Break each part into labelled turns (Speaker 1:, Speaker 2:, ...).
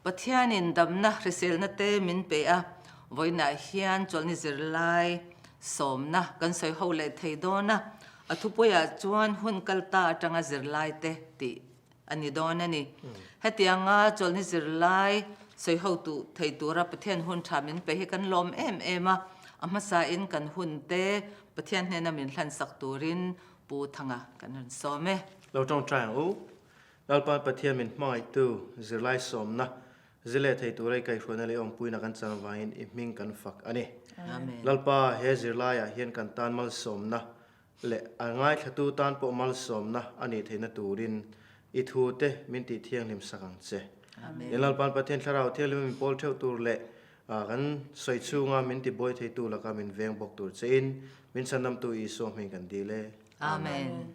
Speaker 1: Pathianin damna hriselna te min pe a, vawiinah hian chawlhni zirlai sawmna kan sawi ho leh thei dawn a, a thupuiah chuan hun kal ta atanga zirlai te tih a ni dawn a ni. Hetianga chawlhni zirlai sawi ho tu thei tura Pathian hun tha min pe hi kan lawm em em a, a hmasain kan hun te Pathian hnena min hlansak turin Pu Thanga kan rawn sawm e.
Speaker 2: Lo tawngtai ang u. Lalpa Pathian min hmangaihtu zirlai sawmna zileh thei tura i kaihhruaina leh i awmpuina kan chan avangin i hming kan fak a ni.
Speaker 1: Amen.
Speaker 2: Lalpa, he zirlaiah hian kan tan malsawmna leh a ngaithlatu tan pawh malsawmna a nih theihna turin i thute min tih thianghlim sak ang che.
Speaker 1: Amen.
Speaker 2: In Lalpa'n Pathian Thlarau Thianghlim min pawl theuh tur leh kan sawi chhunga min tibuai theitu laka min veng bawk tur chein min chhandamtu Isua hming kan dil e.
Speaker 1: Amen.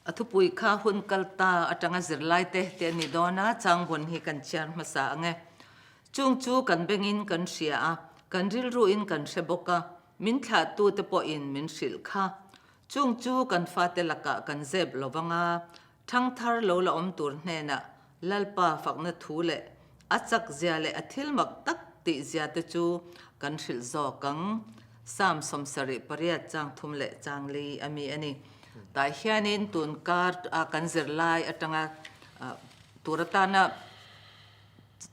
Speaker 1: A thupui kha hun kal ta atanga zirlai te te a ni dawn a, changbun hi kan chhiar hmasa ang e. Chung chu kan bengin kan hria a, kan rilruin kan hre bawk a, min thlahtu te pawhin min hrilh kha. Chung chu kan fate lakah kan zep lo vang a, thangthar lo la awm tur hnenah Lalpa fakna thu leh a chak zia leh a thil mak tak tih zia te chu kan hrilh zawk ang. Psalm 78 chang thum leh chang li a mi a ni. Tah hianin tun kar a kan zirlai atanga tur atana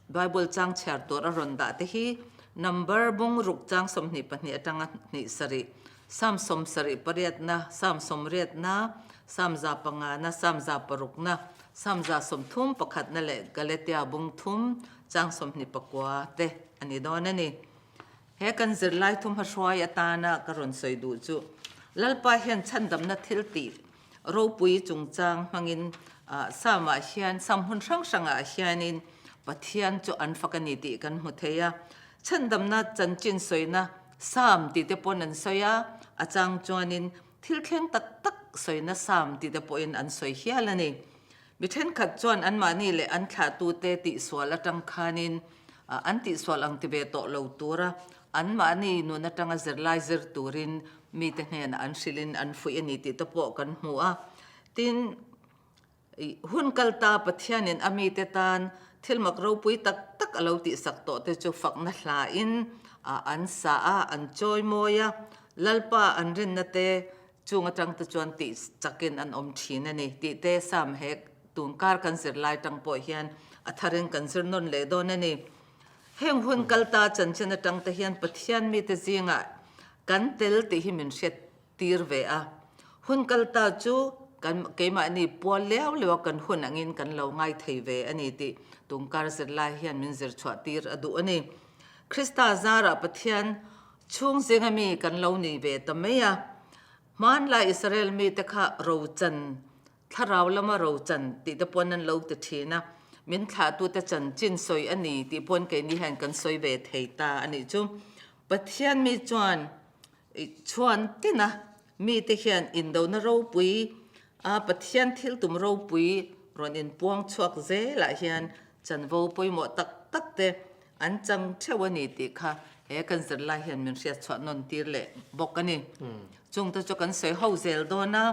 Speaker 1: Bible chang chhiar tur a rawn dah te hi number bung ruk chang 22 atanga hnih sarih, Psalm 78 na, Psalm 80 na, Psalm 105 na, Psalm 6 na, Psalm 31 na leh Galatia bung thum chang 29 te a ni dawn a ni. He kan zirlai thumhma hruai atana ka rawn sawi duh chu Lalpa hian chhandamna thil tih ropui chungchang hmangin Psalm-ah hian Psalm hmun hrang hrangah hianin Pathian chu an fak a ni tih kan hmu thei a. Chhandamna chanchin sawina Psalm tih te pawn an sawi a, a chang chuanin thil thleng tak tak sawina Psalm tih te pawhin an sawi hial a ni. Mi thenkhat chuan anmahni leh an thlahtute tihsual atang khanin an tihsual ang ti ve tawh lo tura anmahni nun atanga zirlai zir turin mite hnenah an hrilhin an fuih a ni tih te pawh kan hmu a. Tin, hun kal ta Pathianin a mite tan thil mak ropui tak tak a lo tihsak tawh te chu fakna hlain an sa a, an chawi mawi a, Lalpa an rinna te Chung atang te chuan tih chakin an awm thin a ni tih te Sam he tun kar kan zir lai tang pawh hian a tharin kan zir nawn leh dawn a ni. Heng hun kal ta chanchin atang te hian Pathian mite zingah kan tel tih hi min hriat tir ve a. Hun kal ta chu kan keimahni pual liau liau a kan hun angin kan lo ngai thei ve a ni tih tun kar zir lai hian min zir chhuah tir a duh a ni. Krista zarah Pathian Chhung zinga mi kan lo ni ve ta mai a, hmanlai Israel mite kha rochan, thlarau lama rochan tih te pawn an lo ti thin a, min thlahtute chanchin sawi a ni tih pawn keini hian kan sawi ve thei ta a nih chu. Pathian mi chuan chhuan tina mite hian indona ropui a Pathian thil tum ropui rawn inpuang chhuak zelah hian chanvo pawimawh tak tak te An chang theuh a ni tih kha he kan zirlai hian min hriat chhuah nawn tir leh bawk a ni. Chung te chu kan sawi ho zel dawn a,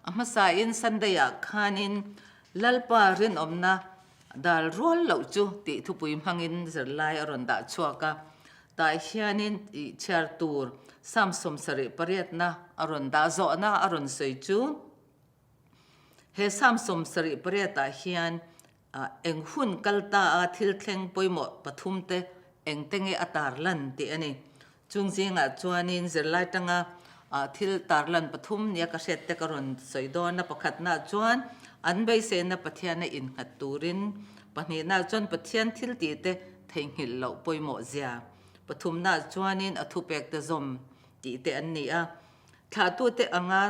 Speaker 1: a hmasain Sunday ah khanin Lalpa rinawmna dal rual loh chu tih thupui hmangin zirlai a rawn dah chhuak a, tah hianin ih chhiar tur Psalm 78 a rawn dah zawhna a rawn sawi chu he Psalm 78 ah hian Eng hun kal ta a thil thleng pawimawh pathum te eng te nge a tarlan tih a ni. Chung zingah chuanin zirlai tanga thil tarlan pathum nia ka hriat te ka rawn sawi dawn a. Pakhatnaah chuan an beiseina Pathiana innghat turin, pahnihnaah chuan Pathian thil tih te theihnghilh loh pawimawh zia, pathumnaah chuanin a thupek te zawm tih te an ni a. Thlahtute anga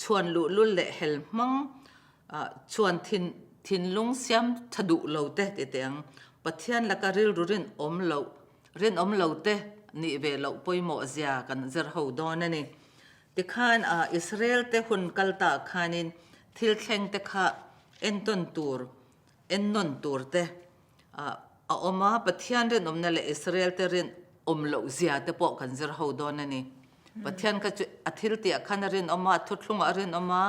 Speaker 1: chhuan luhlul leh hel hmang Chuan thin thinlung siam tha duh lo te ti teh ang. Pathian laka rilru rinawm loh rinawm lo te nih ve loh pawimawh zia kan zir ho dawn a ni. Tikhan Israel te hun kal ta khanin thil thleng te kha entawn tur ennawn tur te a awm a, Pathian rinawmna leh Israel te rinawm loh zia te pawh kan zir ho dawn a ni. Pathian kha chu a thil tih ah khan a rinawm a, a thuthlungah a rinawm a,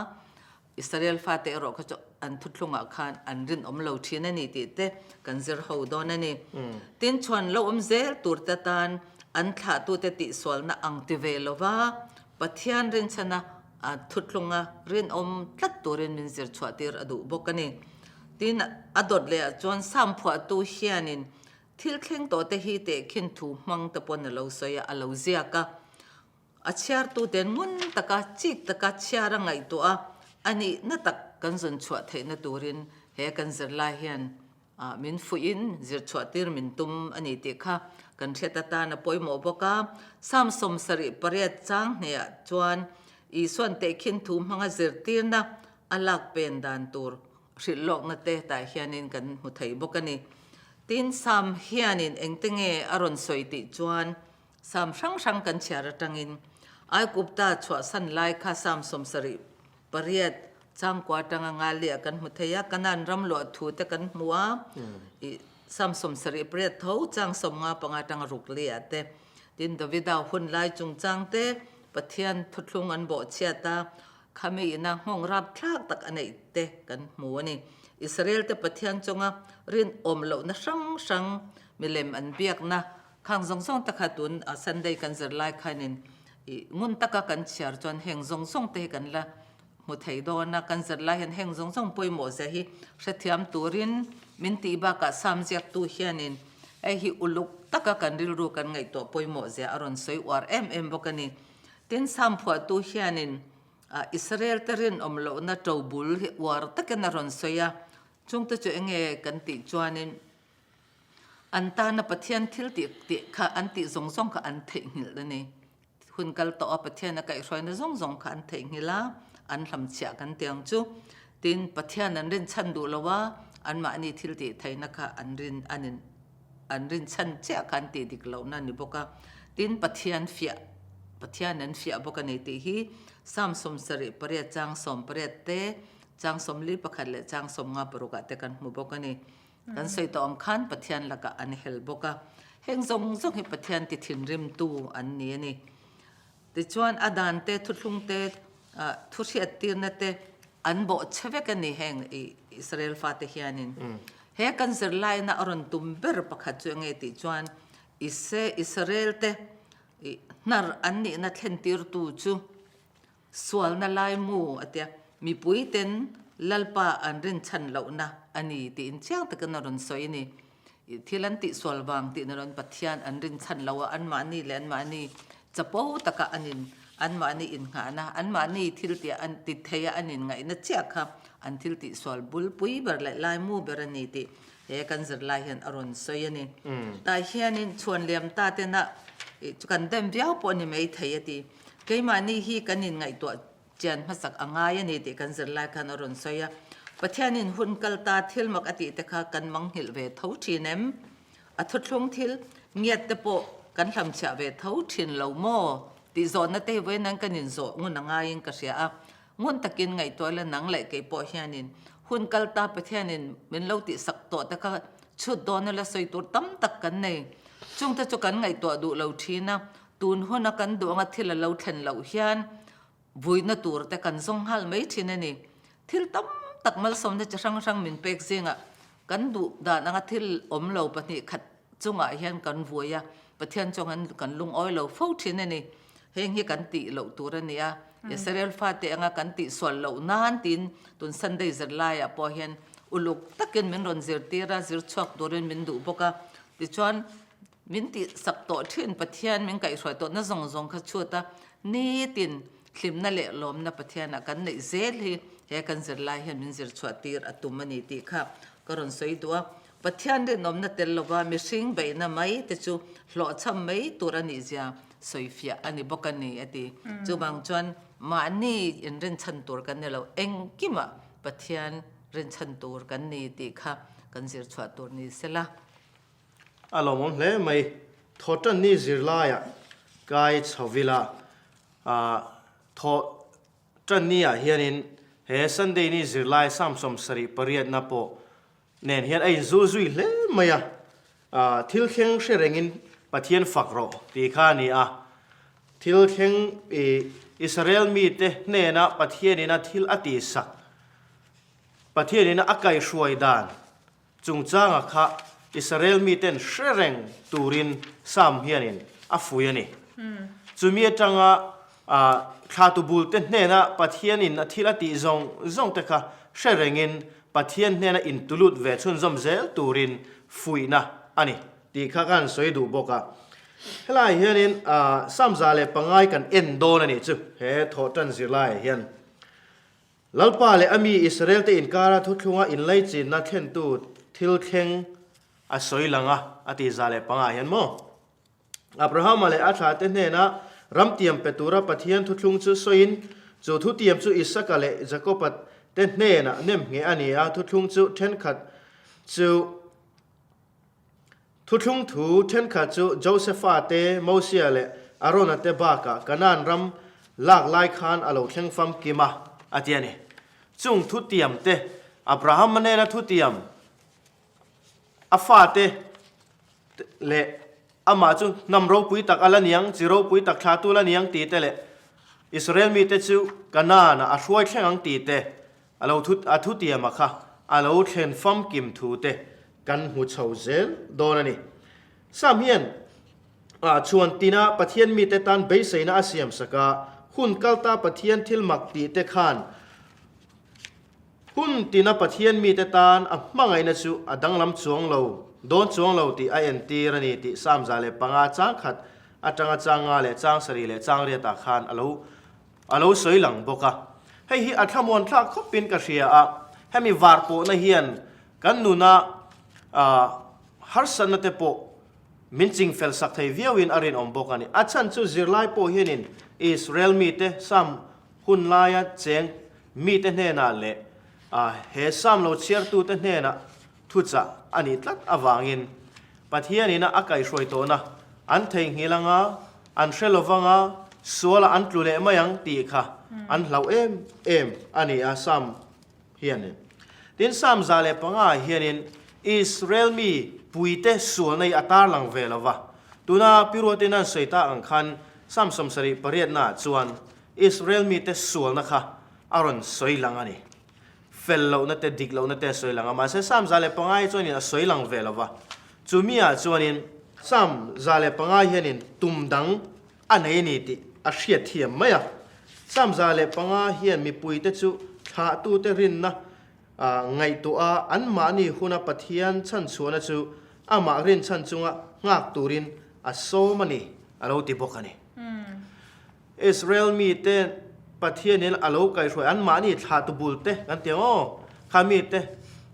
Speaker 1: Israel fate erawh kha chu an thuthlungah khan an rinawm lo thin a ni tih te kan zir ho dawn a ni. Tin, chhuan lo awm zel tur te tan an thlahtute tihsualna ang ti ve lova Pathian rinchhana a thuthlunga rinawm tlat turin min zir chhuah tir a duh bawk a ni. Tin, a dawt lehah chuan Sam phuahtu hianin thil thleng tawh te hi tehkhin thu hmang te pawn a lo sawi a, a lo ziak a. A chhiartuten ngun taka chik taka chhiar a ngaihtuah a, a nihna tak kan zawn chhuah theihna turin he kan zirlai hian min fuihin zirchhuah tir min tum a ni tih kha kan hriat atan a pawimawh bawk a. Psalm 78 chang hnehah chuan Isuan tehkhin thu hmanga zirtirna a lak pen dan tur hrilh lawkna te tah hianin kan hmu thei bawk a ni. Tin, Psalm hianin engte nge a rawn sawi tih chuan Psalm hrang hrang kan chhiar atangin Aigupta chhuahsan lai kha Psalm 78 changkua atanga Ngalia kan hmu thei a, Kanaan ram luah thu te kan hmu a, ih Psalm 78 tho chang 55 atanga Ruklia te, tin Davida hun lai chungchang te Pathian thuthlung an bawhchhiat a, khami ina nghawng rapthlak tak a neih te kan hmu a ni. Israel te Pathian chunga rinawm lohna hrang hrang milem an biakna Khang zawng zawng te kha tun Sunday kan zir lai khanin ih ngun taka kan chhiar chuan heng zawng zawng te hi kan la hmu thei dawn a, kan zir lai hian heng zawng zawng pawimawh zia hi hrethiam turin min tih bakah Sam ziaktu hianin hei hi uluk taka kan rilru kan ngaihtuah pawimawh zia a rawn sawi uar em em bawk a ni. Tin, Sam phuahtu hianin Israel te rinawm lohna ṭobul hi uar takin a rawn sawi a, chungte chu enge kan tih chuanin, An tana Pathian thil tih tih kha an tih zawng zawng kha an theihnghilh a ni. Hun kal tawh a Pathian a kaihhruaina zawng zawng kha an theihnghilh a, an hlamchhiah kan ti ang chu. Tin, Pathian an rinchhan duh lo a, anmahni thil tih theihna kha an rin an in an rinchhan chiah kha an tih dik lohna a ni bawk a. Tin, Pathian fiah Pathian an fiah bawk a ni tih hi Psalm 78 chang 18 te, chang 41 leh chang 56 ah te kan hmu bawk a ni. Kan sawi tawh ang khan Pathian lakah an hel bawk a, heng zawng zawng hi Pathian ti thinrimtu an ni a ni. Tichuan a dan te, thuthlung te, thu hriattirna te an bawh che vek a ni heng Israel fate hianin. He kan zirlaina a rawn tum ber pakhat chu enge tih chuan Israel te hnar an nihna thlentirtu chu Sualna laimu a tia, mipuiten Lalpa an rinchhan lohna a ni tiin chiang takin a rawn sawi a ni. Thil an tihsual vang tih na rawn Pathian an rinchhan lo a, anmahni leh anmahni chapo taka an in, anmahni innghahna, anmahni thil tih an ti thei a an inngaihna chiah kha an thil tihsual bulpui ber leh laimu ber a ni tih he kan zirlai hian a rawn sawi a ni. Tah hianin chhuan liam ta tena kan dem viau pawh a ni maithei a ti. Keimahni hi kan inngaihtuah chian hmasak a ngai a ni tih kan zirlai khan a rawn sawi a. Pathianin hun kal ta thil mak a tih te kha kan manghilh ve tho thin em? A thuthlung thil ngiat te pawh kan hlamchhiah ve tho thin lo maw? Tih zawhna te hi vawiin an kan inzawh ngun a ngaiin ka hria a. Ngun takin ngaihtuah ila nang leh kei pawh hianin hun kal ta Pathianin min lo tihsak tawh te kha chhut dawn ila sawi tur tam tak kan nei. Chungte chu kan ngaihtuah duh lo thin a, Tun huna kan duh anga thil a lo thlen loh hian vuina tur te kan zawng nghal mai thin a ni. Thil tam tak malsawmna chi hrang hrang min pek zingah kan duh dan anga thil awm lo pahnih khat chungah hian kan vui a, Pathian chuan kan lungawi lo fo thin a ni. Heng hi kan tih loh tur a ni a, Israel fate anga kan tih sual loh nan tiin tun Sunday zirlaiah pawh hian uluk takin min rawn zirtir a, zir chhuak turin min duh bawk a. Tichuan Min tih sak tawh thin Pathian min kaihhruai tawhna zawng zawng kha chhut a, nitin hlimna leh lawmna Pathianah kan neih zel hi he kan zirlai hian min zir chhuah tir a tum a ni tih kha ka rawn sawi duh a. Pathian rinawmna tel lova mihring beihna mai te chu hlawhchham mai tur a nih zia sawi fiah a ni bawk a ni a ti. Chuvang chuan mahni inrinchhan tur kan ni lo, engkimah Pathian rinchhan tur kan ni tih kha kan zir chhuah tur ni sela.
Speaker 2: A lawmawm hle mai. Thawhtanni zirlaiah kai chho vila thawhtanniah hianin he Sunday ni zirlai Psalm 78 na pawh nen hian a inzul zui hle mai a. Thil thleng hre rengin Pathian fak rawh tih kha a ni a. Thil thleng Israel mite hnena Pathianina thil a tihsak. Pathianin a kaihhruai dan chungchanga kha Israel miten hre reng turin Sam hianin a fui a ni. Chumi atanga thlatu bulte hnena Pathianin a thil a tih zawng zawng te kha hre rengin Pathian hnena intulut ve chhunzawm zel turin fuihna a ni tih kha ka han sawi duh bawk a. Helaiah hianin Sam 105 kan en dawn a nih chu he thawhtan zirlaiah hian. Lalpa leh a mi Israel-te inkara thuthlunga inlaichinna thlentu thil thleng a sawi lang a, a ti 105 hian maw? Abrahama leh a thlate hnena ram tiam pe tura Pathian thuthlung chu sawiin, chu thutiam chu Isaka leh Jakoba te hnenah nemngheh a ni a, thuthlung chu thenkhat chu Thuthlung thu thenkhat chu Josefa te, Mosia leh Arona te bakah Kanaan ram lak lai khan a lo thleng famkim a, a ti a ni. Chung thutiam te, Abrahama nena thutiam, a fate leh amah chu hnam ropui tak a la niang, chi ropui tak thlahtu la niang tih te leh Israel mite chu Kanaan-ah a hruai thleng ang tih te A lo thu a thutiama kha a lo thlen famkim thu te kan hmu chho zel dawn a ni. Sam hian a chhuan tina Pathian mite tan beiseina a siam sak a, hun kalta Pathian thil mak tih te khan hun tina Pathian mite tan a hmangaihna chu a danglam chuang lo dawn chuang lo tih a entir a ni tih Sam 105 chang khat atanga chang nga leh chang sarih leh chang riatah khan a lo A lo sawi lang bawk a. Hei hi a thlamuan thlak khawpin ka hria a, hemi var pawhna hian kan nuna harsatna te pawh min chingfel sak thei viauin a rinawm bawk a ni. A chhan chu zirlai pawh hianin Israel mite Sam hun laia cheng mite hnenah leh he Sam lo chhiartute hnenah thuchah a nih tlat avangin Pathianin a kaihhruai tawhna an theihnghilh anga, an hre lo vanga, sualah an tlu leh mai ang tih kha an hlauh em em a ni a, Sam hianin. Tin, Sam 105 ah hianin Israel mi puite sualna hi a tarlang ve lo va. Tuna Pi Ruatin an sawi tak ang khan Sam 78 naah chuan Israel mite sualna kha a rawn sawi lang a ni. Fel lohna te, dik lohna te a sawi lang a, mahse Sam 105 hi chuanin a sawi lang ve lo va. Chumiah chuanin Sam 105 hianin tum dang a nei a ni tih a hriat thiam mai a. Sam 105 hian mipuite chu thlahtute rinna ngaihtuah a, anmahni huna Pathian chhanchhuahna chu amah rinchhan chunga nghak turin a sawm a ni, a lo ti bawk a ni. Israel mite Pathianin a lo kaihhruai anmahni thlahtu bul te kan ti ang aw, kha mite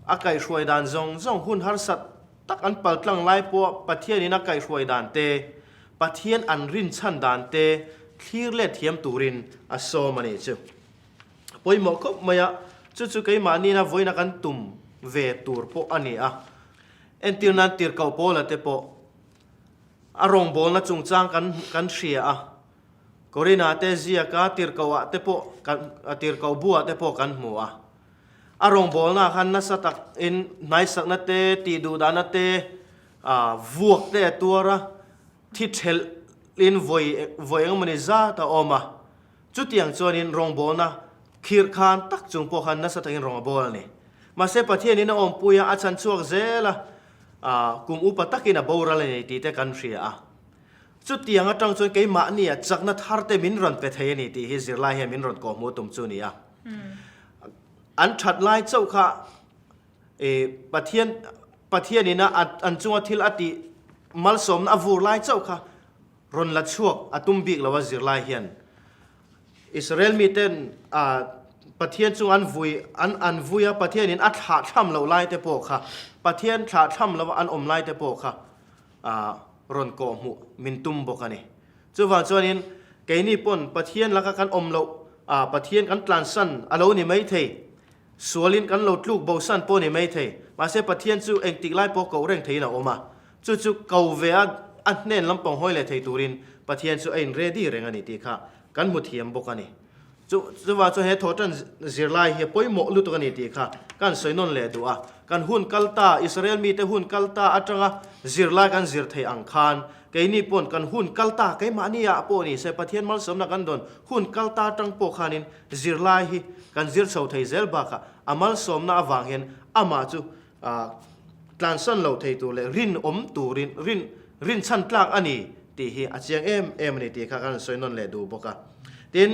Speaker 2: a kaihhruai dan zawng zawng hun harsat tak an paltlang lai pawh Pathianin a kaihhruai dan te, Pathian an rinchhan dan te thlir let thiam turin a sawm a nih chu. A pawimawh khawp mai a, chu chu keimahniina vawiina kan tum ve tur pawh a ni a. Entir nan tirhkoh Paula te pawh A rawngbawlna chungchang kan kan hria a, Korina te ziaka tirhkoh ah te pawh kan tirhkoh bu ah te pawh kan hmu a. A rawngbawlna ah khan nasa tak in hnaisakna te, tihduhdahna te, ah vuak te a tuar a, thi thelh in vawi vawi engmawni zat a awm a. Chutiang chuanin rawngbawlna khirh khan tak chung pawh khan nasa takin rawng a bawl a ni. Mahse Pathianin a awmpui a, a chhan chhuak zel a, kum upa takin a boral a ni tih te kan hria a. Chutiang atang chuan keimahnia chakna thar te min rawn pe thei a ni tih hi zirlai hian min rawn kawhhmuh tum chu a ni a. An that lai chauh kha Pathian Pathianin a an chunga thil a tih malsawmna a vur lai chauh kha Rawn la chhuak a tum bik lo a zirlai hian Israel miten a Pathian chung an vui an an vui a Pathianin a thlah thlam loh lai te pawh kha Pathian thlah thlam lo a an awm lai te pawh kha a rawn kawh hmuh min tum bawk a ni. Chuvang chuanin keini pawn Pathian laka kan awm loh a Pathian kan tlansan a lo ni maithei. Sualin kan lo tluk bosan pawh ni maithei, mahse Pathian chu engtik lai pawh koh reng theiin a awm a. Chu chu ko ve a, a hnen lampang hawi leh thei turin Pathian chu a in ready reng a ni tih kha kan hmu thiam bawk a ni. Chu chuvang chuan he thawhtan zirlai hi a pawimawh lutuk a ni tih kha kan sawi nawn leh duh a. Kan hun kal ta, Israel mite hun kal ta atanga zirlai kan zir thei ang khan keini pawn kan hun kal ta, keimahni ah pawh ni se Pathian malsawmna kan dawn hun kal ta atang pawh khanin zirlai hi kan zir chho thei zel bakah. A malsawmna avang hian amah chu tlansan lo thei tur leh rinawm turin rin rinchhan tlak a ni tih hi a chiang em em a ni tih kha kan rawn sawi nawn leh duh bawk a. Tin,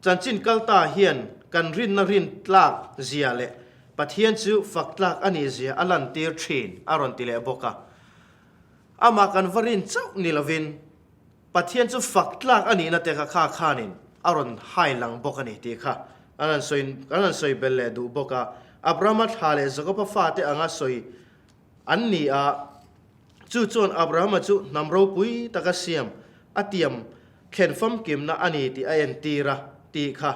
Speaker 2: chanchin kal ta hian kan rinna rin tlak zia leh Pathian chu fak tlak a nih zia a lantir thin a rawn ti leh bawk a. Amah kan va rin chauh ni lovin Pathian chu fak tlak a nihna te kha kha khanin a rawn hai lang bawk a ni tih kha an rawn sawi an rawn sawi bel leh duh bawk a. Abrahama thla leh Jakoba fate anga sawi an ni a, chu chuan Abrahama chu hnam ropui taka siam a tiam thlen famkimna a ni tih a entir a tih kha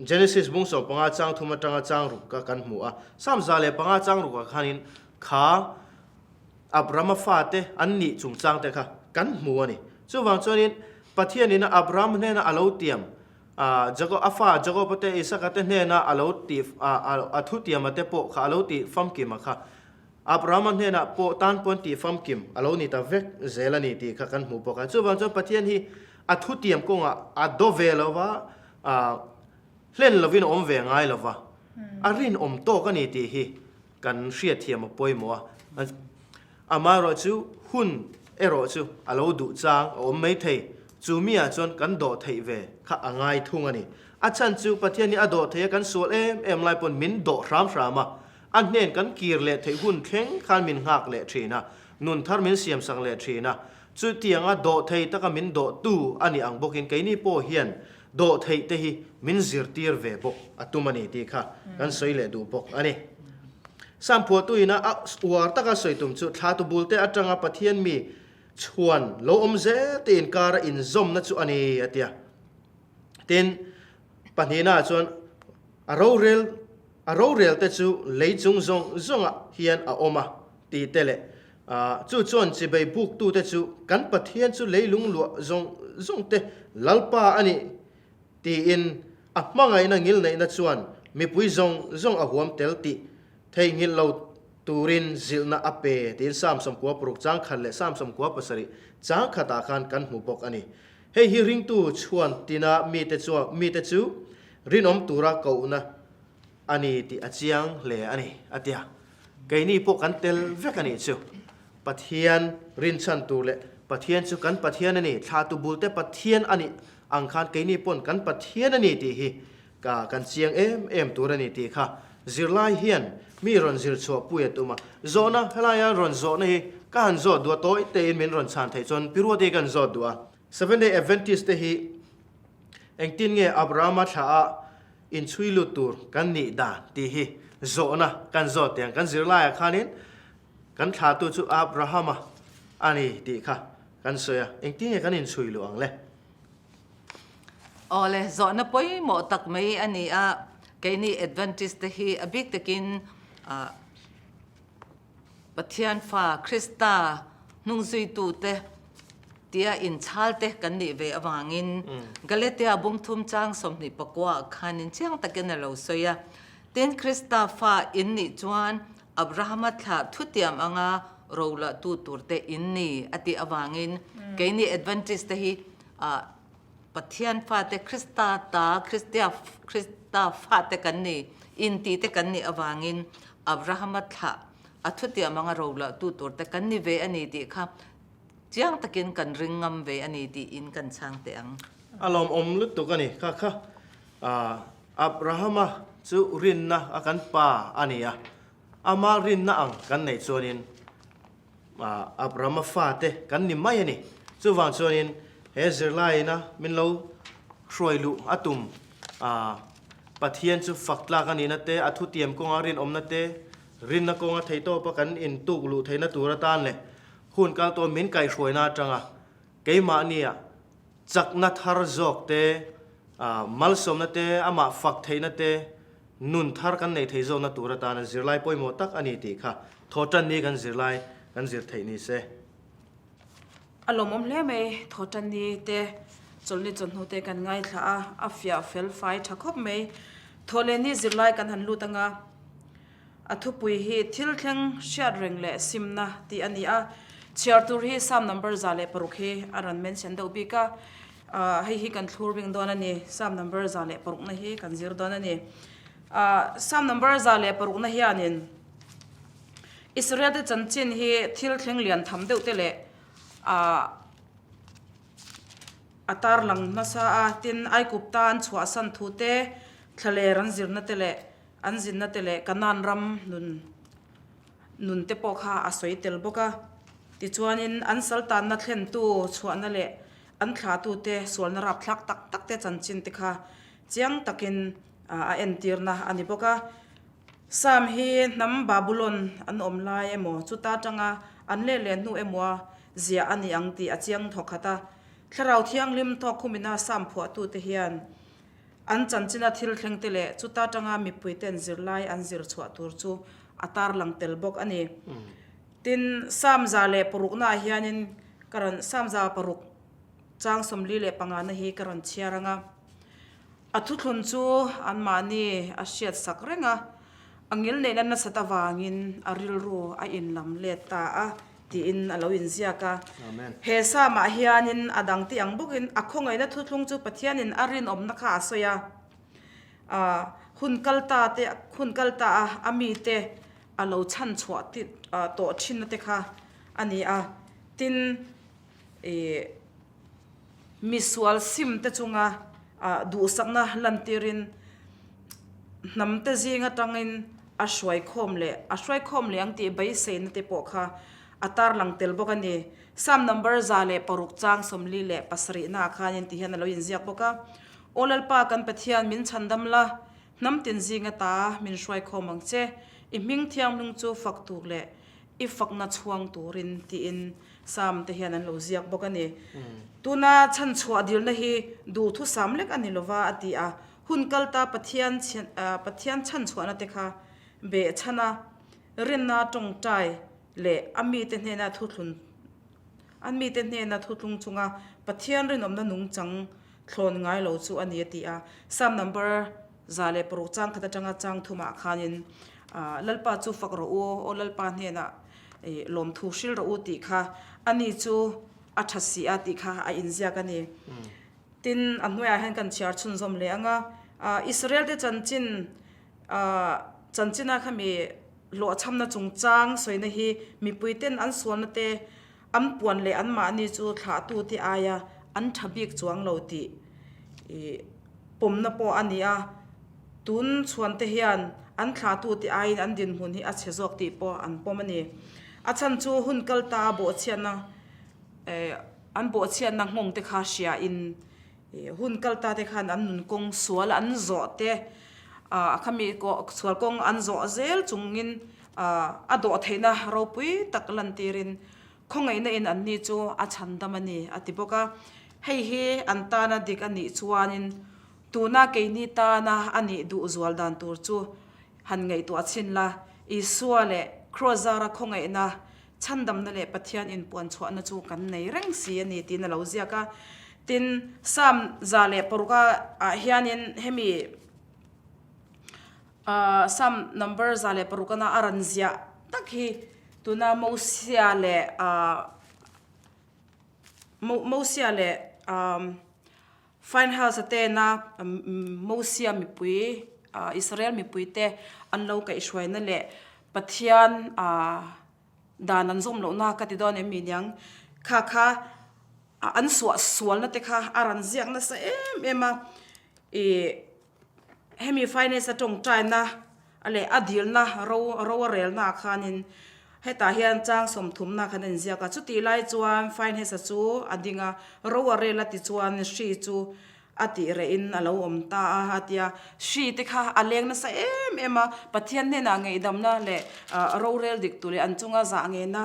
Speaker 2: Genesis bung 15 chang thum atanga chang ruk kha kan hmu a. Psalm 105 chang rukah khanin kha Abrahama fate an nih chungchang te kha kan hmu a ni. Chuvang chuanin Pathianin Abraham hnena a lo tiam, Jakob, a fa Jakoba te, Isaka te hnena a lo tih, a thutiama te pawh kha a lo tih famkima kha Abrahama hnenah pawh tan pawn tih famkim a lo ni ta vek zel a ni tih kha kan hmu bawk a. Chuvang chuan Pathian hi a thutiam kawngah a do ve lo va, hlen lovin a awm ve ngai lo va, a rinawm tawk a ni tih hi Kan hriatthiam a pawimawh a, amaherawh chu hun erawh chu a lo duh chang a awm mai thei. Chu miah chuan kan dawh theih ve kha a ngai thung a ni. A chhan chu Pathian hi a dawh thei a, kan sual em em lai pawn min dawh hram hram a, a hnen kan kir leh theih hun thleng khan min nghak leh thin a, nun thar min siam sak leh thin a. Chutianga dawh thei taka min dawhtu a nih ang bawkin keini pawh hian dawh theih te hi min zirtir ve bawk a tum a ni tih kha kan sawi leh duh bawk a ni. Sam phuahtuin a uar taka sawi tum chu thlatu bul te atanga Pathian mi chhuan lo awm zel te inkara inzawmna chu a ni a ti a. Tin, pahnihnaah chuan a rorel a rorel te chu lei chung zawng zawngah hian a awm a tih te leh chu chuan chibei buktute chu kan Pathian chu leilung luah zawng zawng te Lalpa a nih tiin a hmangaihna ngilneihna chuan mipui zawng zawng a huam tel tih theihnghilh lo turin zilhna a pe tiin Psalm 96 chang khat leh Psalm 97 chang khatah khan kan hmu bawk a ni. Hei hi ringtu chhuan tina mite chuan mite chu rinawm tura kohna a ni tih a chiang hle a ni, a ti a. Keini pawh kan tel vek a nih chu. Pathian rinchhan tur leh Pathian chu kan Pathian a ni, thlahtu bulte Pathian a nih ang khan keini pawn kan Pathian a ni tih hi ka kan chiang em em tur a ni tih kha zirlai hian mi rawn zir chhuah pui a tum a. Zawhna, helaia rawn zawhna hi ka han zawt duh a, tawi tein min rawn chhan theih chuan Piruate hi ka han zawt duh a. Seventh Day Adventist te hi engtin nge Abrahama thlah a inchhui lut tur kan nih dan tih hi zawhna kan zawt teh ang. Kan zirlaiah khanin kan thlahtu chu Abrahama a ni tih kha kan sawi a, engtin nge kan inchhui luh ang le?
Speaker 1: Awle, zawhna pawimawh tak mai a ni a, keini Adventist te hi a bik takin Pathian fa Krista hnungzuitute tia inchhalte kan nih ve avangin Galatia bungthum chang 24 ah khanin chiang takin a lo sawi a. Tin, Krista fa in nih chuan Abrahama thlah thutiam anga rolahtu turte in ni a tih avangin keini Adventist te hi Pathian fate Krista ta Kristia Krista fate kan ni inti te kan nih avangin Abrahama thlah a thutiam anga rolah tu tur te kan ni ve a ni tih kha chiang takin kan ring ngam ve a ni tiin kan chhang teh ang.
Speaker 2: A lawmawm lutuk a ni kha kha Abrahama chu rinna a kan pa a ni a, ama rinna ang kan neih chuanin Abrahama fate kan ni mai a ni. Chuvang chuanin he zirlaiina min lo hruai luh a tum Pathian chu fak tlak a nihna te, a thutiam kawnga rinawmna te, rinna kawnga theihtawpa kan intuk luh theihna tur atan leh hun kal tawh min kaihhruaina atanga keimahnia chakna thar zawk te, malsawmna te, amah fak theihna te, Nun thar kan neih theih zawkna tur atana zirlai pawimawh tak a ni tih kha Thawhtan ni kan zirlai kan zir theih ni se.
Speaker 3: A lawmawm hle mai, Thawhtan ni te chawlhni chawlhnu te kan ngaithla a, a fiah fel fai tha khawp mai. Thawhleh ni zirlai kan han lut anga, a thupui hi thil thleng hriat reng leh simna tih a ni a, chhiar tur hi Psalm number 106 hi a rawn mention deuh bik a, Hei hi kan thlur bing dawn a ni. Psalm number 106 na hi kan zir dawn a ni. Psalm number 106 na hianin Israel te chanchin hi thil thleng lian tham deuh te leh a tarlang hmasa a, tin Aigupta an chhuahsan thu te, thlaler an zirna te leh an zinna te leh Kanaan ram nun nun te pawh kha a sawi tel bawk a. Tichuanin an saltanna thlentu chhuahna leh an thlahtute sualna rapthlak tak tak te chanchin te kha chiang takin a entirna a ni bawk a. Sam hi hnam Babulon an awm lai emaw chuta tanga an leh leh hnu emawa ziah a ni ang tih a chiang thawkhat a. Thlarau Thianghlim tawk khumina Sam phuahtute hian An chanchina thil thlengte leh chuta tanga mipuiten zirlai an zir chhuah tur chu a tarlang tel bawk a ni. Tin, Psalm 106naah hianin ka rawn Psalm 106 chang 45na hi ka rawn chhiar ang a. A thuthlun chu anmahni a hriatsak reng a, a ngilneihna nasat avangin a rilru a inlam let ta a. Tiin a lo inziak a. He Psalm-ah hianin a dang tih ang bawkin a khawngaihna thuthlung chu Pathianin a rinawmna kha a sawi a. Hun kal ta te, hun kal ta a a mite a lo chhan chhuah tawh thinna te kha a ni a. Tin, ih, misual sim te chunga duhsakna lantirin hnam te zing atangin a hruaikhawm leh a hruaikhawm leh ang tih beiseina te pawh kha a tarlang tel bawk a ni. Psalm number 106 chang 47 naah khanin ti hian a lo inziak bawk a, Aw Lalpa kan Pathian min chhandam la, hnam tin zing ata min hruaikhawm ang che, i hming thianghlim chu fak tur leh i fakna chhuang turin tiin Psalm te hian an lo ziak bawk a ni. Tuna chhanchhuah dilna hi duhthusam lek a ni lova a ti a, hun kalta Pathian Pathian chhanchhuahna te kha behchhan a, rinna tawngtai leh a mite hnena thuthlun a mite hnena thutlung chunga Pathian rinawmna nungchang thlawn ngai lo chu a ni a ti a. Psalm number 106 chang khat atanga chang thumah khanin Lalpa chu fak rawh u, aw Lalpa hnenah lawmthu hril rawh u tih kha ani chu a tha si a tih kha a inziak a ni. Tin, a hnuaiah hian kan chhiar chhunzawm leh ang a, Israel te chanchin chanchina khami hlawhchhamna chungchang sawina hi mipuiten an sualna te an puan leh anmahni chu thlahtute aia an tha bik chuang lo tih pawmna pawh a ni a, tun chhuante hian an thlahtute aiin an dinhmun hi a chhe zawk tih pawh an pawm a ni. A chhan chu hun kal ta bawhchhiatna an bawhchhiatna nghawng te kha hriain hun kal ta te khan an nun kawng sual an zawh te a khami sual kawng an zawh zel chungin a dawh theihna ropui tak lantirin Khawngaihna in anni chu a chhandam a ni, a ti bawk a. Hei hi an tana dik a nih chuanin tuna keini tana a nih duh zual dan tur chu han ngaihtuah chhin la, Isua leh Kraws zara khawngaihna, chhandamna leh Pathian inpuanchhuahna chu kan nei reng si a ni tiin a lo ziak a. Tin, Psalm 106 ah hianin hemi Psalm number 106 ana a rawn ziah tak hi Tuna Mosia leh Mosia leh Finehas-a tena Mosia mipui, Israel mipuite an lo kaihhruaina leh Pathian dan an zawm lohna ka ti dawn em mi niang? Kha kha an suah sualna te kha a rawn ziak nasa em em a. Ih hemi Finehas-a tawngtaina A leh a dilna ro ro a relna ah khanin hetah hian chang sawmthumna khan a inziak a, chutih lai chuan Finehas-a chu a ding a, ro a rel a ti chuan hri chu a tih rehin a lo awm ta a a ti a, hri te kha a leng nasa em em a, Pathian hnenah ngeihdamna leh rorel dik tur leh an chunga zah ngeina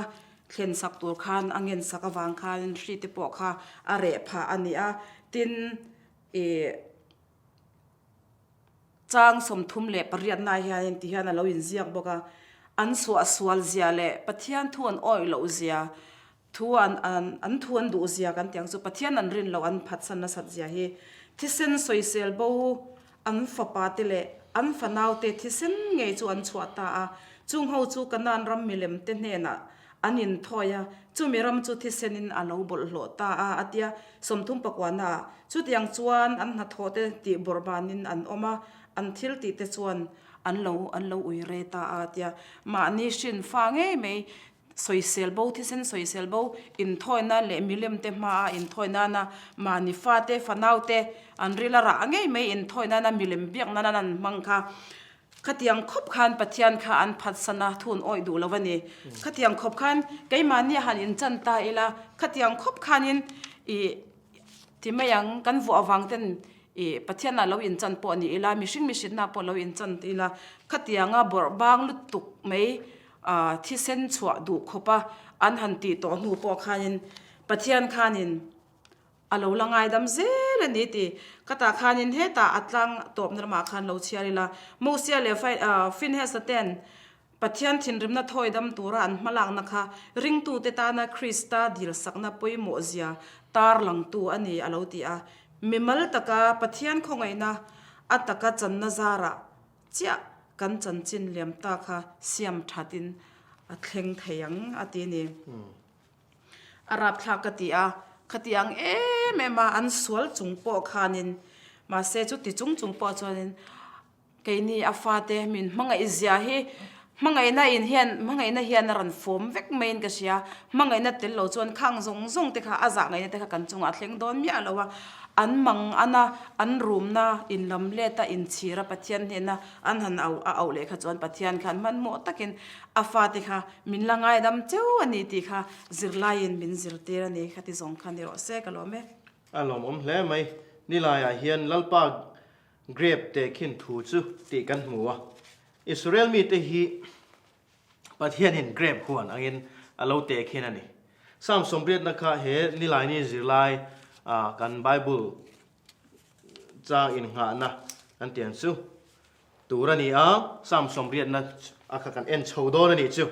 Speaker 3: thlen sak tur khan a ngen sak avang khan hri te pawh kha a reh phah a ni a, tin ih. Chang 38 ah hianin ti hian a lo inziak bawk a, an suahsual zia leh Pathian thu an awih loh zia, thu an an an thu an duh zia kan tih ang chu Pathian an rin loh an phatsan nasat zia hi thisen sawisel bo an fapa te leh an fanau te thisen ngei chu an chhuah ta a, chung ho chu Kanaan ram milem te hnenah an inthawi a, chumi ram chu thisenin a lo bawlhhlawh ta a, a tia 39 ah. Chutiang chuan an hnathawh te tih bawrhbanin an awm a. An thil tih te chuan an lo an lo ui re ta a tia mahni hrin fa ngei mai sawisel bo thisen sawisel bo inthawina leh milem te hmaa inthawi nana mahni fate fanau te an ril a rah ngei mai inthawi nana milem biak nana an hmang kha khatiang khawp khan Pathian kha an phatsan a thun awih duh lo a ni khatiang khawp khan keimahni a han inchan ta ila khatiang khawp khanin ih Ti mai ang, kan vuah avang ten i Pathianah lo inchan pawh ni ila, mihring mihrinna pawh lo inchan ila, khatianga bawrh bang lutuk mai thisen chhuah duh khawpa an han tih tawh hnu pawh khanin Pathian khanin a lo la ngaidam zel a ni ti. Khatah khanin hetah a tlang tawpna lamah khan lo chhiar ila, Mosia leh Finehasa ten Pathian thinrimna thawi dam tura an hmalakna kha ringtute tana Krista dilsakna pawimawhzia tarlangtu a ni a lo ti a. Mimal taka Pathian khawngaihna a taka channa zarah chiah kan chanchin liam ta kha siam thatin a thleng thei ang a ti a ni. A rapthlak ka ti a, khati ang em em a an sual chung pawh khanin mahse chuti chung chung pawh chuanin Keini a fate min hmangaih zia hi hmangaihna in hian hmangaihna hian a rawn fawm vek maiin ka hria. Hmangaihna tel lo chuan khang zawng zawng te kha a zah ngaihna te kha kan chungah a thleng dawn miah lo a. An mang ana an rumna in lam let a inchhir a Pathian hnena an han au a auh leh kha chuan Pathian khan hmanhmawh takin a fate kha min la ngaidam cheu a ni tih kha zirlaiin min zirtir a ni. Khati zawng kha ni rawh se ka lawm e.
Speaker 2: A lawmawm hle mai. Nilaiah hian Lalpa Grape tehkhin thu chu tih kan hmu a. Israel mite hi Pathianin grape huan angin a lo tehkhin a ni. Psalm sawmriatna kha he Nilaini zirlai kan Bible chang innghahna kan tiang chu tur a ni a, Psalm sawmriatna a kha kan en chho dawn a nih chu.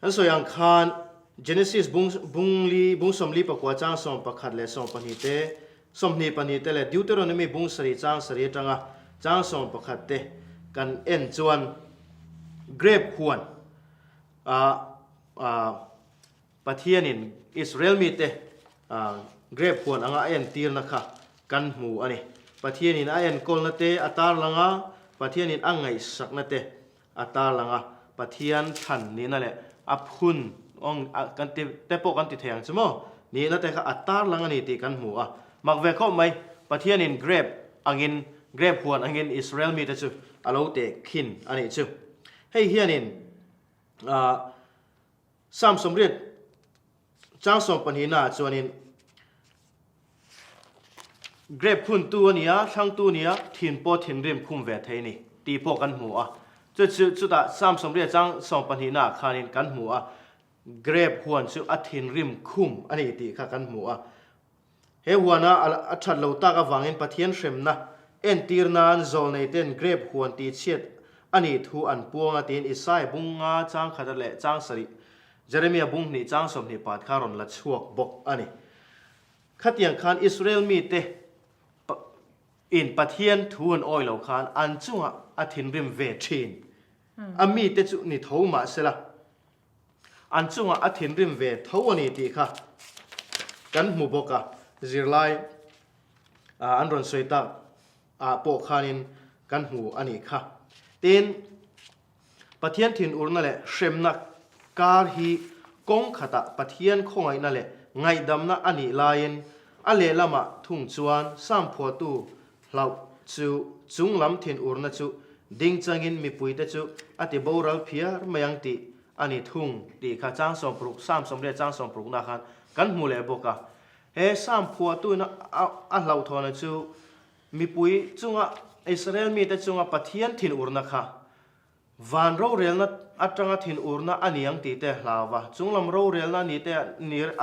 Speaker 2: Kan sawi ang khan Genesis bung bung li bung 44 chang 11 leh 12 te, 22 te leh Deuteronomy bung sarih chang sarih atanga chang 11 te kan en chuan grape huan ah ah Pathianin Israel mite ah grape huan anga a entirna kha kan hmu a ni. Pathianin a enkawlna te a tarlang a, Pathianin a ngaihsakna te A tarlang a, Pathian thlan nihna leh a phun awng kan ti te pawh kan ti thei ang chu maw? Nihna te kha a tarlang a ni tih kan hmu a. Mak ve khawp mai, Pathianin grape angin, grape huan angin Israel mite chu a lo teh khin a nih chu. Hei hianin Psalm 80 Chang sawmpahnihnaah chuanin Grape phuntu a nia, thlangtu a nia, thin pawh thinrim khum ve thei a ni tih pawh kan hmu a. Chu chu chutah Psalm 80 chang sawmpahnihnaah khanin kan hmu a, Grape huan chu a thinrim khum a ni tih kha kan hmu a. He huana a that lo tak avangin Pathian hremna entir nan zawlneiten grape huan tihchhiat a nih thu an puang a tiin Isaiah bung nga chang khat leh chang sarih, Jeremia bung hnih chang 20 pat kha rawn la chhuak bawk a ni. Khatiang khan Israel mite in Pathian thu an awi lo khan an chungah a thinrim ve thin. A mite chu ni tho mahsela. An chungah a thinrim ve tho a ni tih kha kan hmu bawk a, zirlai an rawn sawi tak ah pawh khanin kan hmu a nih kha. Tin, Pathian thinurna leh hremna kar hi kawng khatah Pathian khawngaihna leh ngaihdamna a nih laiin a lehlamah thung chuan Sam phuahtu Hlauh chu chung lam thinurna chu ding changin mipuite chu a ti boral phiar mai ang tih a ni thung tih kha chang 60 Psalm 80 chang 60 na khan kan hmu leh bawk a. He Psalm phuahtuin a hlauhthawna chu mipui chunga Israel mite chunga Pathian thinurna kha Van rorelna atanga thinurna a ni ang tih te a hlau va, chunglam rorelna a ni te a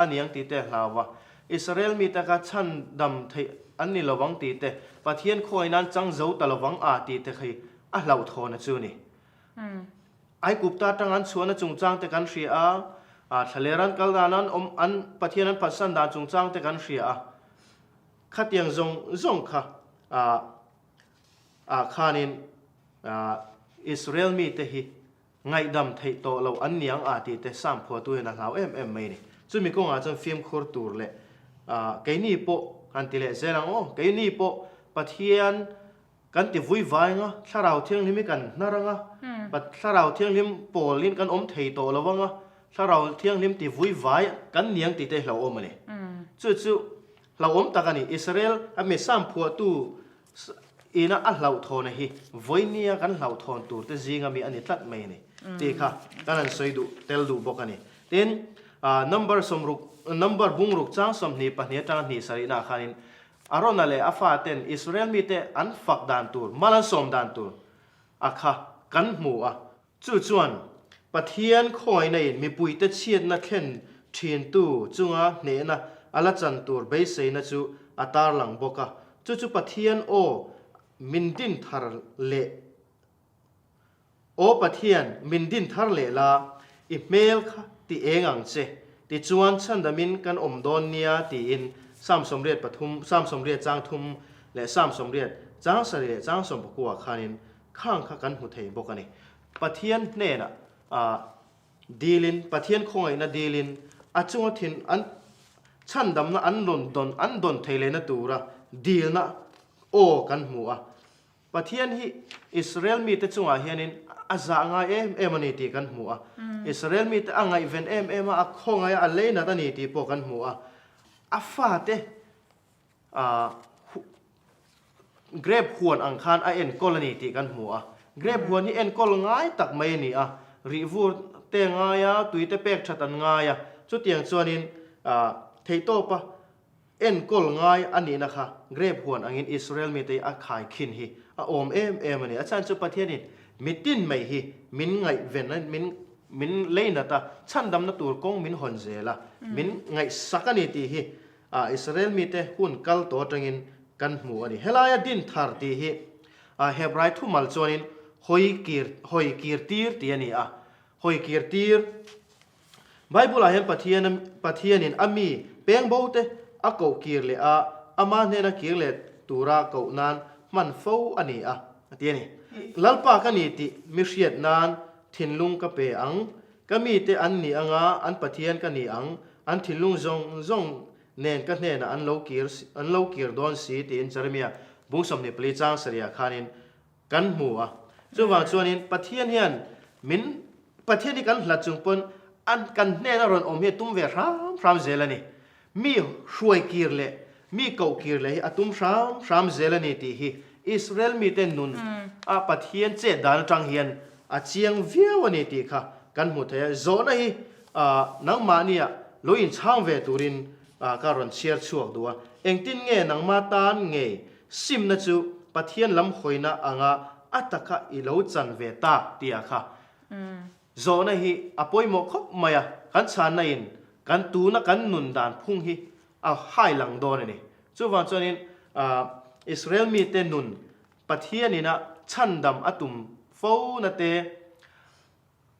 Speaker 2: ni ang tih te a hlau va, Israel mite kha chhandam theih an ni lovang tih te, Pathian khawiin an chang zo ta lovang a tih te khi a hlauhthawna chu a ni. Aigupta atanga an chhuahna chungchang te kan hria a, thlaler an kal dan an awm an Pathian an phatsan dan chungchang te kan hria a, khatiang zawng zawng kha ah khanin Israel mite hi ngaihdam theih tawh loh an niang a tih te Psalm phuahtu hian a hlau em em mai a ni. Chumi kawngah chuan fimkhur tur leh keini pawh han ti leh zel ang aw, keini pawh Pathian. Kan ti vui vai anga, Thlarau Thianghlim hi kan hnar anga, Thlarau Thianghlim pawlin kan awm thei tawh lo anga, Thlarau Thianghlim ti vui vai kan niang tih te hlauhawm a ni. Chu chu hlauhawm tak a ni. Israel a mi sam phuahtu ina a hlauhthawn a hi vawinia kan hlauhthawn tur te zinga mi a ni tlat mai a ni tih kha kan han sawi duh tel duh bawk a ni. Tin, number sawmruk number bungruk chang 22 atanga hnih sarihnaah khanin Arona leh a faten Israel mite an fak dan tur, mal an sawm dan tur a kha kan hmu a. Chu chuan Pathian khawngaihna-in mipuite chhiatna thlen thintu chunga hnehna a la chan tur beiseina chu a tarlang bawk a. Chu chu Pathian aw min din thar leh Aw Pathian, min din thar leh la, i hmel kha ti eng ang che, tichuan chhandamin kan awm dawn nia tiin Psalm 83, Psalm 80 chang thum leh Psalm 80 chang sarih leh chang sawmpakua khanin khang kha kan hmu thei bawk a ni. Pathian hnenah dilin, Pathian khawngaihna dilin a chunga thin an chhandamna an rawn dawn an dawn thei lehna tura dilna aw kan hmu a. Pathian hi Israel mite chungah hianin a zah ngai em em a ni tih kan hmu a. Israel mite a ngaihven em em a, a khawngaih a, a leinat a ni tih pawh kan hmu a. A fate grape huan ang khan a enkawl a ni tih kan hmu a. Grape huan hi enkawl ngai tak mai a ni a, rihvur te ngai a, tui te pek that an ngai a. Chutiang chuanin theihtawpa Enkawl ngai a nihna kha grape huan angin Israel mite hi a khaikhin hi a awm em em a ni. A chhan chu Pathianin mitin mai hi min ngaihven a, min min leinat a, chhandamna tur kawng min hawn zel a, min ngaihsak a ni tih hi Israel mite hun kal tawh atangin kan hmu a ni. Helaia din thar tih hi Hebrai thumal chuanin hawi kir hawi kir tir tih a ni a, hawi kir tir. Bible-ah hian Pathian Pathianin a mi peng bo te a koh kir leh a, ama hnena kir leh tura koh nan hman fo a ni a, a ti a ni. Lalpa ka ni tih mi hriat nan thinlung ka pe ang, ka mite an ni anga an Pathian ka ni ang, an thinlung zawng zawng nen ka hnenah an lo kir an lo kir dawn si tiin Jeremia bung 24 chang sarihah khanin Kan hmu a. Chuvang chuanin Pathian hian min Pathian hi kan hlat chung pawn an kan hnena rawn awm hi a tum ve hram hram zel a ni. Mi hruai kir leh mi koh kir leh hi a tum hram hram zel a ni tih hi Israel mite nun a Pathian chet dan atang hian a chiang viau a ni tih kha kan hmu thei a. Zawhna hi nangmahnia lo inchhang ve turin ka rawn chhiar chhuak duh a. Engtin nge nangma tan ngei Simna chu Pathian lam hawina anga a taka i lo chan ve tak tih ah kha zawhna hi a pawimawh khawp mai a, kan chhanna in kan tuna kan nun dan phung hi a hai lang dawn a ni. Chuvang chuanin Israel mite nun Pathian ina chhandam a tum fo na te,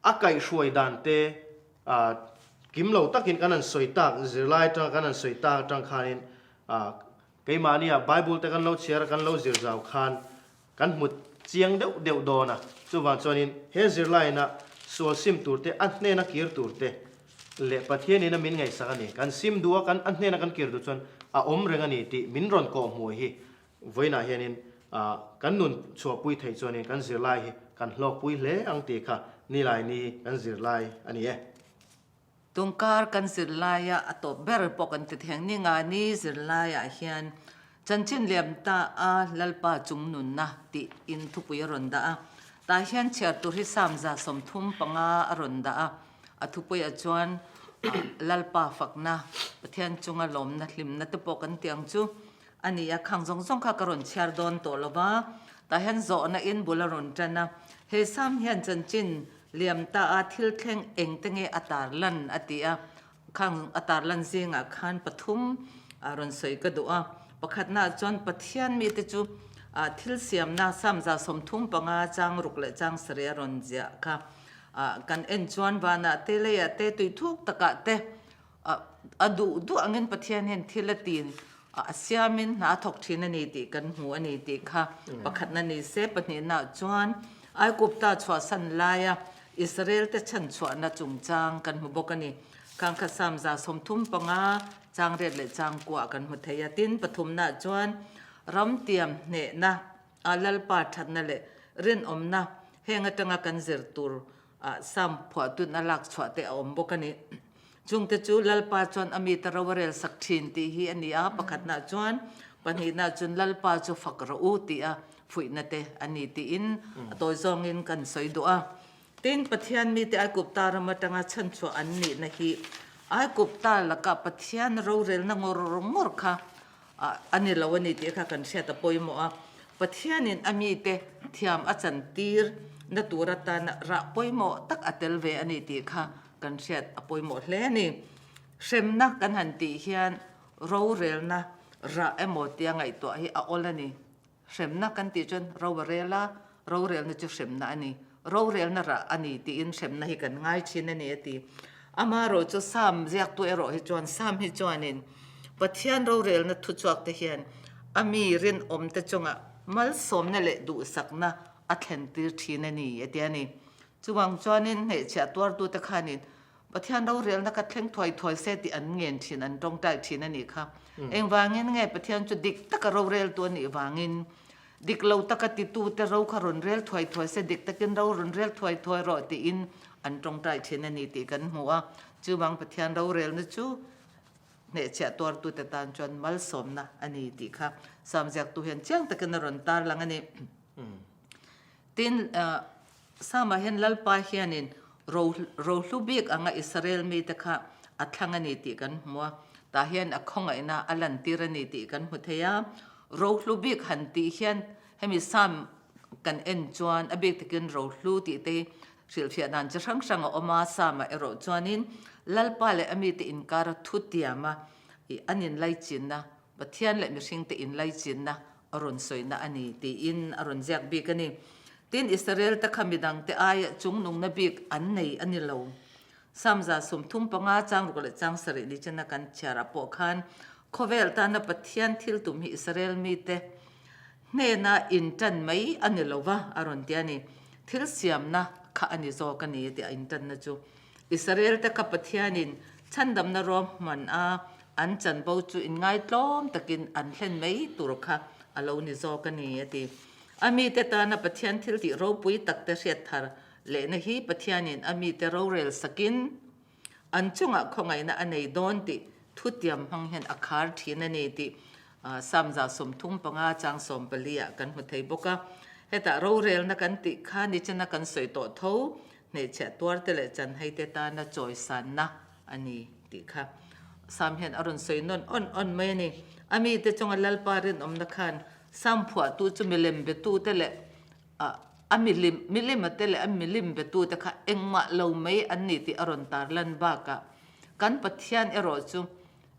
Speaker 2: a kaihhruai dan te kim lo takin kan han sawi tak zirlai atanga kan han sawi tak atang khanin Keimahnia Bible te kan lo chhiar a, kan lo zir zau khan kan hmu chiang deuh deuh dawn a. Chuvang chuanin he zirlaina sual sim tur te, a hnena kir tur te leh Pathianin a min ngaihsak a ni. Kan sim duh a, kan a hnena kan kir duh chuan a awm reng a ni tih min rawn kawh hmuh hi vawiinah hianin kan nun chhuahpui theih chuanin kan zirlai hi kan hlawkpui hle ang tih kha Nilaini kan zirlai a ni e.
Speaker 1: Tungkar kan zirlaia a tawp ber pawh kan ti theng ni nga ni zirlaiah hian chanchin liam ta a Lalpa chung nunna tih in thupui a rawn dah a. Tah hian chhiar tur hi Samza 35 a rawn dah a. A thupuiah chuan Lalpa fakna, Pathian chunga lawmna hlimna te pawh kan ti ang chu a ni a. Khang zawng zawng kha ka rawn chhiar dawn tawh lo va, tah hian zawhna in bul a rawn tan a. He Sam hian chanchin Liam ta a thil thleng eng te nge a tar lan a ti a, khang a tar lan zingah khan pathum a rawn sawi ka duh a. Pakhatnaah chuan Pathian mite chu thil siamna Samza 35 chang ruk leh chang sarih a rawn ziah kha kan en chuan vanah te leiah te tui thuk takah te A duh duh angin Pathian hian thil a ti a siamin hna a thawk thin a ni tih kan hmu a ni tih kha pakhatna ni se. Pahnihnaah chuan Aigupta chhuahsan laia Israel-te chhanchhuahna chungchang kan hmu bawk a ni. Khangkha Samza 35 chang riat leh chang kuah kan hmu thei a. Tin, pathumnaah chuan ramtiam hnehna. A Lalpa thatna leh rinawmna heng atanga kan zir tur Sam phuahtun a lak chhuah te a awm bawk a ni. Chungte chu Lalpa chuan a mite ro a rel sak thin tih hi a ni a, pakhatna chuan pahnihna chuan Lalpa chu fak rawh u tih a fuihna te a ni tiin a tawi zawngin kan sawi duh a. Tin, Pathian mite Aigupta ram atanga chhanchhuah an nihna hi Aigupta laka Pathian rorelna ngawr ngawr kha a ni lo a ni tih kha kan hriat a pawimawh a. Pathianin a mite thiam a chantir na tur atana rah pawimawh tak a tel ve a ni tih kha kan hriat a pawimawh hle a ni. Hremna kan han tih hian rorelna rah emaw tia ngaihtuah hi a awl a ni. Hremna kan tih chuan ro a rel a, rorelna chu hremna a ni. Rorelna rah a ni tiin hremna hi kan ngai thin a ni a ti. Amaherawh chu Psalm ziaktu erawh hi chuan Psalm hi chuanin Pathian rorelna thuchhuak te hian a mi rinawmte chungah malsawmna leh duhsakna a thlentir thin a ni a ti a ni. Chuvang chuanin hnehchhiah tuartute khanin Pathian rorelna ka thleng thuai thuai se tih an ngen thin, an tawngtai thin a nih kha. Engvangin nge Pathian chu dik taka roreltu a nih vangin dik lo taka titute ro kha rawn rel thuai thuai se, dik takin ro rawn rel thuai thuai rawh tiin an tawngtai thin a ni tih kan hmu a. Chuvang Pathian rorelna chu hnehchhiah tuartute tan chuan malsawmna a ni tih kha Psalm ziaktu hian chiang takin a rawn tarlang a ni. Tin, Psalm-ah hian Lalpa hianin ro rohlu bik anga Israel mite kha a thlang a ni tih kan hmu a, tah hian a khawngaihna a lantir a ni tih kan hmu thei a. Rohlu bik han tih hian hemi Psalm kan en chuan a bik takin rohlu tih te hi hrilhfiah dan chi hrang hrang a awm a, Psalm-ah erawh chuanin Lalpa leh a mite inkara thutiama an inlaichinna Pathian leh mihringte inlaichinna a rawn sawina a ni tiin a rawn ziak bik a ni. Tin, Israelte kha midangte aia chungnungna bik an nei a ni lo. Psalm 35 chang ruk leh chang sarih ni chena kan chhiarah pawh khan khawvel tana Pathian thil tum hi Israel mite hnena intan mai a ni lo va a rawn ti a ni. Thil siamna kha a ni zawk a ni tih a intanna chu. Israelte kha Pathianin chhandamna ruahman a an chanvo chu inngaitlawm takin an hlen mai tur kha a lo ni zawk a ni, a ti. A mite tana Pathian thil tih ropui takte hriat thar lehna hi Pathianin a mite rorel sakin an chungah khawngaihna a nei dawn tih thutiam hmang hian a khar thin a ni tih Psalm 35 chang 14 ah kan hmu thei bawk a. Hetah rorelna kan tih kha nichina kan sawi tawh tho Hnehchhiah tuarte leh chanhaite tana chawisanna a ni tih kha Sam hian a rawn sawi nawn awn awn mai a ni. A mite chunga Lalpa rinawmna khan Sam phuahtu chu milem betute leh a milim milimate leh a milim betute kha engmah lo mai an ni tih a rawn tarlan bakah kan Pathian erawh chu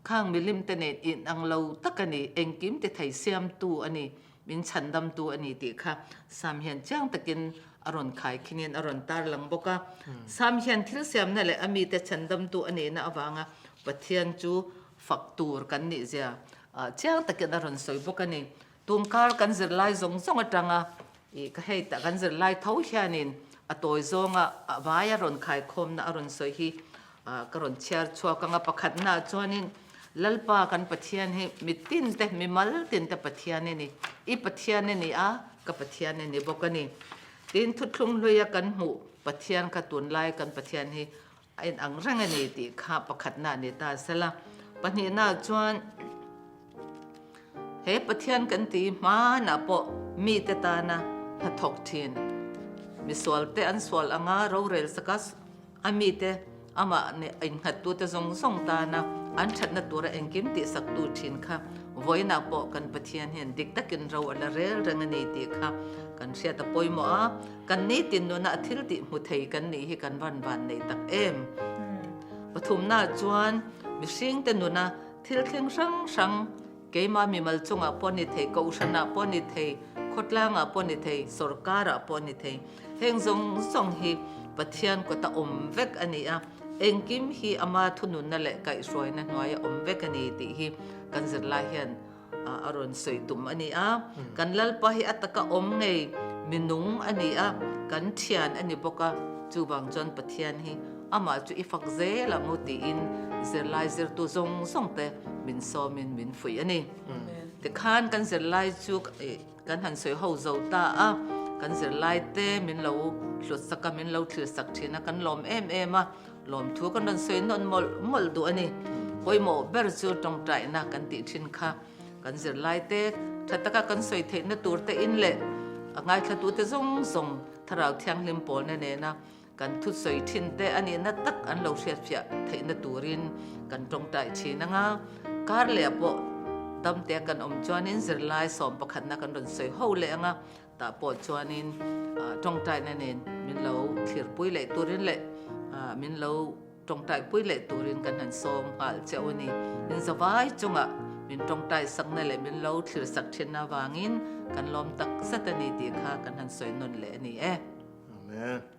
Speaker 1: Khang milimte nen inang lo tak a ni, engkim ti thei siamtu a ni, min chhandamtu a ni tih kha Sam hian chiang takin a rawn khai khinin a rawn tarlang bawk a. Sam hian thil siamna leh a mite chhandamtu a nihna avanga Pathian chu fak tur kan nih zia chiang takin a rawn sawi bawk a ni. Tungkar kan zirlai zawng zawng atanga ih ka hei tak kan zirlai tho hianin a tawi zawnga a vai a rawn khaikhawmna a rawn sawi hi ka rawn chhiar chhuak ang a. Pakhatnaah chuanin Lalpa kan Pathian hi mitin te mimal tin te Pathian a ni. I Pathian a ni a, ka Pathian a ni bawk a ni. Tin, thuthlung hluia kan hmuh Pathian kha tunlai kan Pathian hi A inang reng a ni tih kha pakhatna a ni ta sela. Pahnihna chuan he Pathian kan ti hmanah pawh mite tana hnathawk thin misualte an sual anga rorel saka a mite amah innghattute zawng zawng tana an thatna tura engkim tihsaktu thin kha vawiinah pawh kan Pathian hian dik takin ro a la rel reng a ni tih kha kan hriat a pawimawh a. Kan nitin nuna a thil tih hmu thei kan nih hi kan van van nei tak em? Pathumna chuan mihringte nuna thil thleng hrang hrang, keimah mimal chungah pawh ni thei, kohhranah pawh ni thei, khawtlangah pawh ni thei, sawrkarah pawh ni thei, heng zawng zawng hi Pathian kawta awm vek a ni a, engkim hi ama thununna leh kaihhruaina hnuaia awm vek a ni tih hi kan zirlai hian a rawn sawi tum a ni a. Kan Lalpa hi a taka awm ngei minung a ni a, kan thian a ni bawk a, chuvang chuan Pathian hi amah chu i fak zel ang u tiin zirlai zirtu zawng zawng te min sawmin min fuih a ni. Tikhan kan zirlai chu. Kan han sawi ho zo ta a, kan zirlai te min lo hlut sak a, min lo thlir sak thin a, kan lawm em em a, lawmthu kan rawn sawi nawn mawlh mawlh duh a ni. Pawimawh ber chu tawngtaina kan tih thin kha kan zirlai te tha taka kan sawi theihna tur te in leh a ngaithlatute zawng zawng Thlarau Thianghlim pawlna nena Kan thusawi thin te a nihna tak an lo hriatfiah theihna turin kan tawngtai thin anga, kar leh pawh damtea kan awm chuanin zirlai sawm pakhatna kan rawn sawi ho leh anga, tah pawh chuanin tawngtaina nen min lo thlirpui leh turin leh min lo tawngtaipui leh turin kan han sawm nghal che u a ni. Min zavai chungah min tawngtai sakna leh min lo thlirsak thin avangin kan lawm tak zet a ni tih kha kan han sawi nawn leh a ni e.
Speaker 2: Amen.